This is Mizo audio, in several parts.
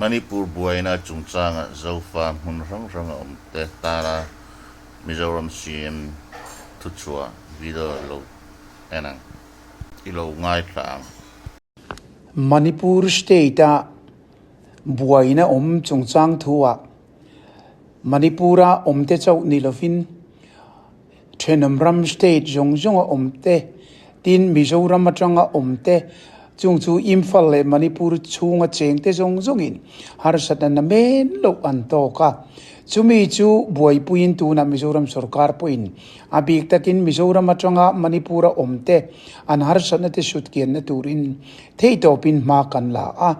Manipur buaina chungchanga Zofa hmun hrang hranga awmte tana Mizoram CM thuchhuah video lo en ang, i lo ngaithla ang. Manipur state-a buaina awm chungchang thuah Manipur-a awmte chauh ni lovin thenawm ram state zawng zawnga awmte, tin Mizoram atanga awmte, chung chu Imphal leh Manipur chhunga chengte zawng zawngin harsatna namen loh an tawk a. Chumi chu buaipuiin tunah Mizoram sorkar pawhin a bik takin Mizoram atanga Manipur-a awmte an harsatna te sutkianna turin theihtawpin hma kan la a.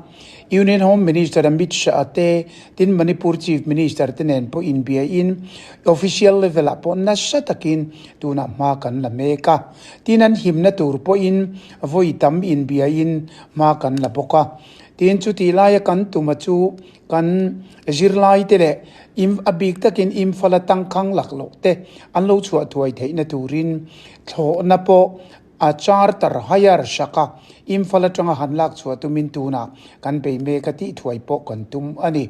Union Home Minister Amit Shah te, tin Manipur Chief Minister te nen pawh inbiain official level ah pawh nasa takin tunah hma kan la mek a. Tin an himna tur pawhin vawi tam inbiain hma kan la bawk a. Tin chutih laia kan tuma chu kan zirlai te leh a bik takin Imphal a tangkhang lak loh te an lo chhuah thuai theihna turin thlawhna pawh A charter hire hraka Imphal atanga han lak chhuah tumin tunah kan bei mek a tih thuai pawh kan tum a ni.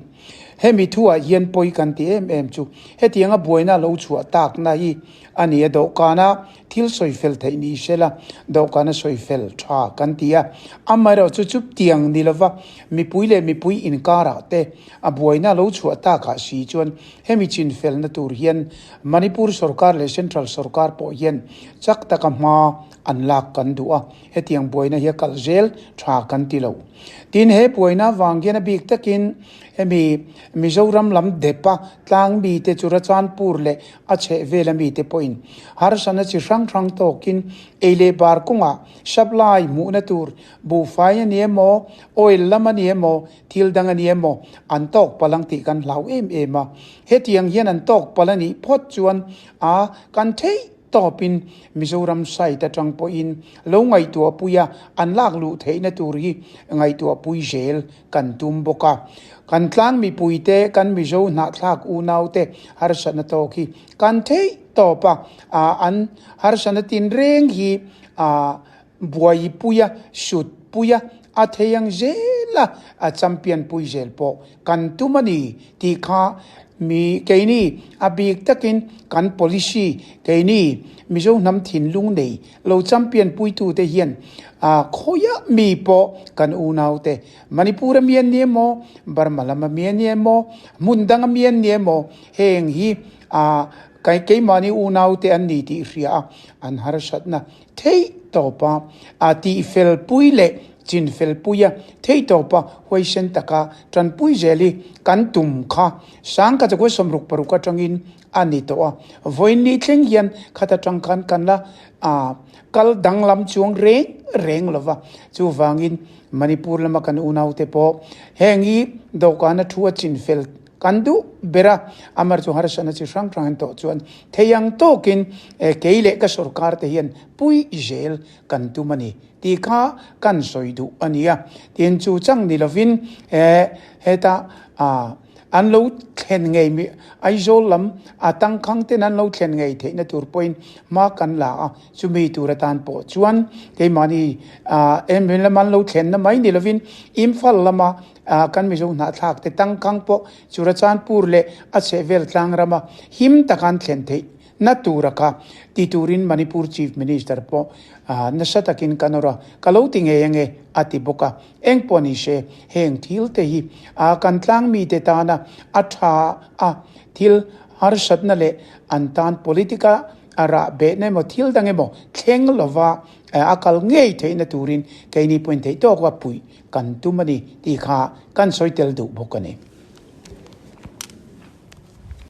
Hemi thuah hian pawi kan ti em em chu hetianga buaina lo chhuah takna hi a ni a, dawhkana thil sawi fel theih ni sela dawhkana sawi fel tha kan ti a, amaherawh chu chutiang ni lova mipui leh mipui inkarah te a buaina lo chhuah takah si chuan Hemi chinfelna tur hian Manipur sorkar leh Central sorkar pawh hian chak taka hma an lak kan duh a, hetiang buaina hi a kalh zel tha kan ti lo. Tin, he buaina avang hian a bik takin hemi Mizoram lam depa tlang mite chu Rachanpur leh a chhehvela mite pawhin harsatna chi hrang hrang tawkin ei leh bar kawngah supply hmuhna tur buhfai a ni emaw, oil lam a ni emaw, Thil dang a ni emaw, an tawk palh ang tih kan hlau em em a. Hetiang hian an tawk palh a nih phawt chuan a kan theih tawpin Mizoram side atang pawhin lo ngaihtuah pui a, an lak luh theihna tur hi ngaihtuah pui zel kan tum bawk a. Kan tlang mipuite, kan Mizo hnahthlak unaute harsatna tawk hi kan theih tawp a, an harsatna tinreng hi a Buaipui a, sutpui a, a thei ang zel a, a champion pui zel pawh kan tum a ni tih kha mi keini a bik takin kan policy keini Mizo hnam thinlung nei lo champion puitute hian a khawiah mi pawh kan unaute Manipur a mi an ni emaw, Burma lam a mi an ni emaw, hmun dang a mi an ni emaw heng hi a keimahni unaute an ni tih hria a an harsatna Theih tawpa a tihfelpui leh chinfelpuia theih tawpa huaisen taka tanpui zel hi kan tum kha sangka chakua 66 atangin a ni tawh a. Vawiin ni thleng hian khat atang khan kan la kal danglam chuang reng reng lo va. Chuvangin Manipur lama kan unaute pawh heng hi dawhkana thu a chinfel Kan duh ber a, amar chu harsatna chi hrang hrang an tawh chuan thei ang tawkin kei leh ka sorkar te hian pui zel kan tum a ni tih kha kan sawi duh a ni a. Tin, chu chang ni lovin heta an lo thlen ngei mi Aizawl lam a tangkhang ten an lo thlen ngei theihna tur pawhin hma kan la a, chumi tur atan pawh chuan keimahni em lama an lo thlenna mai ni lovin Imphal lama Kan Mizo hnahthlak te tangkang pawh Churachandpur leh a chhehvel tlang rama him taka an thlen theih na tura kha ti turin Manipur Chief Minister pawh nasa takin kan awrh a, ka lo ti ngei ange a ti bawk a. Eng pawh ni se, heng thil te hi kan tlang mite tana a tha a, thil harsatna leh an tan politica a rah behna emaw thil dang emaw thleng lova a kal ngei theihna turin keini pawhin theihtawk va puih Kan tum a ni tih kha kan sawi tel duh bawk a ni.